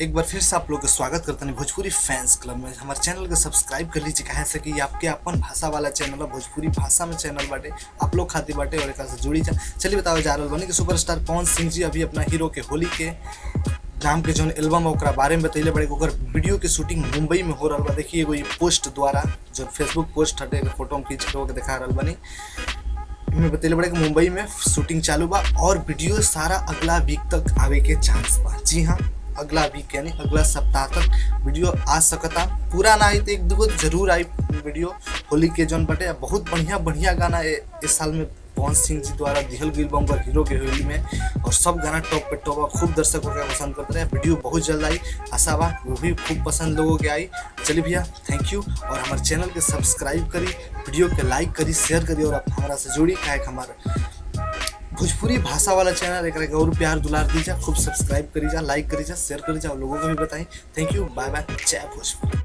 एक बार फिर से आप लोग का स्वागत करते हैं भोजपुरी फैंस क्लब में। हमारे चैनल को सब्सक्राइब कर लीजिए, काहे से कि ये आपके अपन भाषा वाला चैनल है, भोजपुरी भाषा में चैनल बाटे, आप लोग खातिर बाटे और एक से जुड़ी जा। चलिए बताओ जा रहल बानी कि सुपरस्टार पवन सिंह जी अभी अपना हीरो के होली के नाम के जौन एल्बम है ओकरा बारे में बतैले बड़े। ओकर वीडियो के शूटिंग मुंबई में हो रहा बा। देखिए एगो ये पोस्ट द्वारा जो फेसबुक पोस्ट हटे फोटो हम खींच के दिखा रहल बानी, में बतैले बड़े कि मुंबई में शूटिंग चालू बा और वीडियो सारा अगला वीक तक आवे के चांस बा। जी हाँ, अगला वीक यानी अगला सप्ताह तक वीडियो आ सकता। पूरा ना आई तो एक दूगो जरूर आई वीडियो होली के जौन बटे। बहुत बढ़िया बढ़िया गाना इस साल में पवन सिंह जी द्वारा दिहल गई बा उनकर हीरो के होली में और सब गाना टॉप पे टॉप बा। खूब दर्शक ओकरा पसंद करते रहे। वीडियो बहुत जल्द आई, आशा बा वो भी खूब पसंद लोगों के आई। चलिए भैया, thank you. और हमारे चैनल के सब्सक्राइब करी, वीडियो के लाइक करी, शेयर करी और आप हमारा से जुड़ी, काहे कि हमारा भोजपुरी भाषा वाला चैनल एक और प्यार दुलार दीजा, खूब सब्सक्राइब करी जा, लाइक करी जा, शेयर करी जा और लोगों को भी बताई। Thank you, bye bye, जय भोजपुरी।